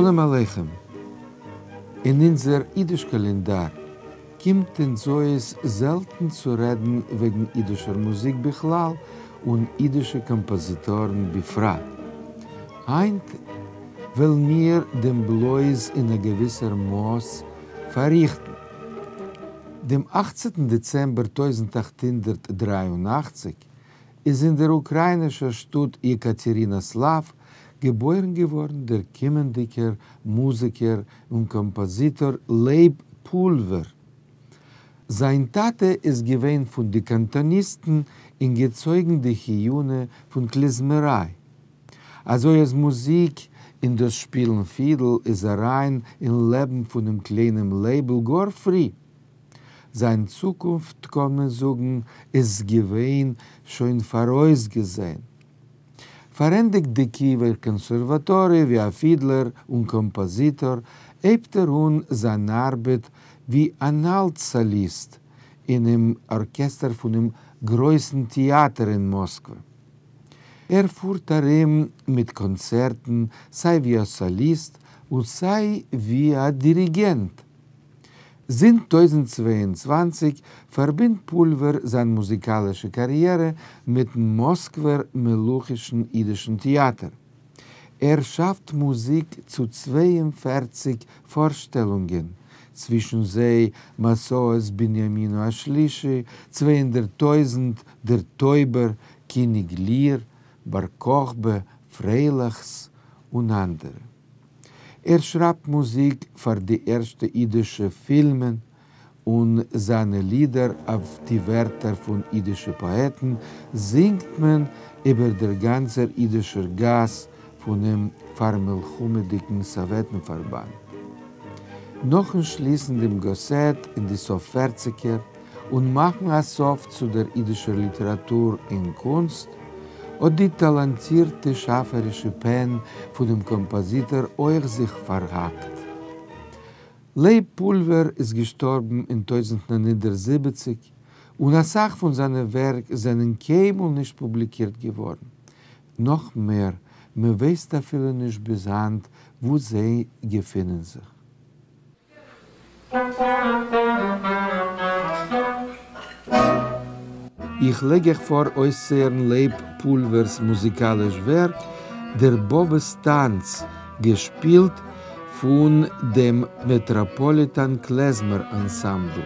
שלום עליכם! אין אונזער אידיש קאלענדאר קומט אונז אויס זעלטן צו רעדן וועגן אידישער מוזיק בכלל און אידישע קאמפאזיטארן בפרט. היינט וועלן מיר דעם בלויז אין א געוויסער מאס פארריכטן. דעם אכצנטן דעצעמבער 1883 איז אין דער אוקראינישער שטאט יעקאטערינאסלאוו געבוירן געווארן דער קומענדיגער מוזיקער און קאמפאזיטאר לייב פולווער. זיין טאטע איז געווען פון די קאנטאניסטן און געצויגן די חיונה פון קלעזמעריי. אזוי אז מוזיק און דאס שפילן פידל איז אריין אין לעבן פונעם קליינעם לייבל גאר פרי. זיין צוקונפט קאן מען זאגן איז געווען שוין פאראויסגעזען. פארענדיגט די קיעווער קאנסערוואטאריע ווי א פידלער און קאמפאזיטאר, הייבט ער אן זיין ארבעט ווי אן אלט-סאליסט אינעם ארקעסטער פונעם גרויסן טעאטער אין מאסקווע. ער פארט ארום מיט קאנצערטן סיי ווי א סאליסט און סיי ווי א דיריגענט. זינט 1022 פארבינדט פולווער זיין מוזיקאלישע קאריערע מיטן מאסקווער מלוכישן אידישן טעאטער. ער שאפט מוזיק צו 42 פארשטעלונגען, צווישן זיי מסעות בנימינו השלישי, 200,000, דער טויבער, קיניג ליר, בר כוכבא, פריילעכס און אנדערע. ער שרייבט מוזיק פאר די ערשטע אידישע פילמען, און זיינע לידער אויף די ווערטער פון אידישע פאעטן זינגט מען איבער דער גאנצער אידישער גאס פונעם פארמלחמה'דיגן סאוועטן-פארבאנד. נאכן שליסן דעם גאסעט אין די סוף פערציגער און מאכן א סוף צו דער אידישער ליטעראטור און קונסט, האט די טאלאנטירטע שאפערישע פען פונעם קאמפאזיטאר אויך זיך פארהאקט. לייב פולווער איז געשטארבן אין 1970, און אסאך פון זיינע ווערק זענען קיינמאל נישט פובליקירט געווארן. נאך מער, מען ווייסט אפילו נישט ביז היינט וואו זיי געפינען זיך. איך לייג אייך פאר אויסצוהערן לייב פולווער'ס מוזיקאליש ווערק דער באבעס טאנץ, געשפילט פון דעם מעטראפאליטאן קלעזמער אנסאמבל.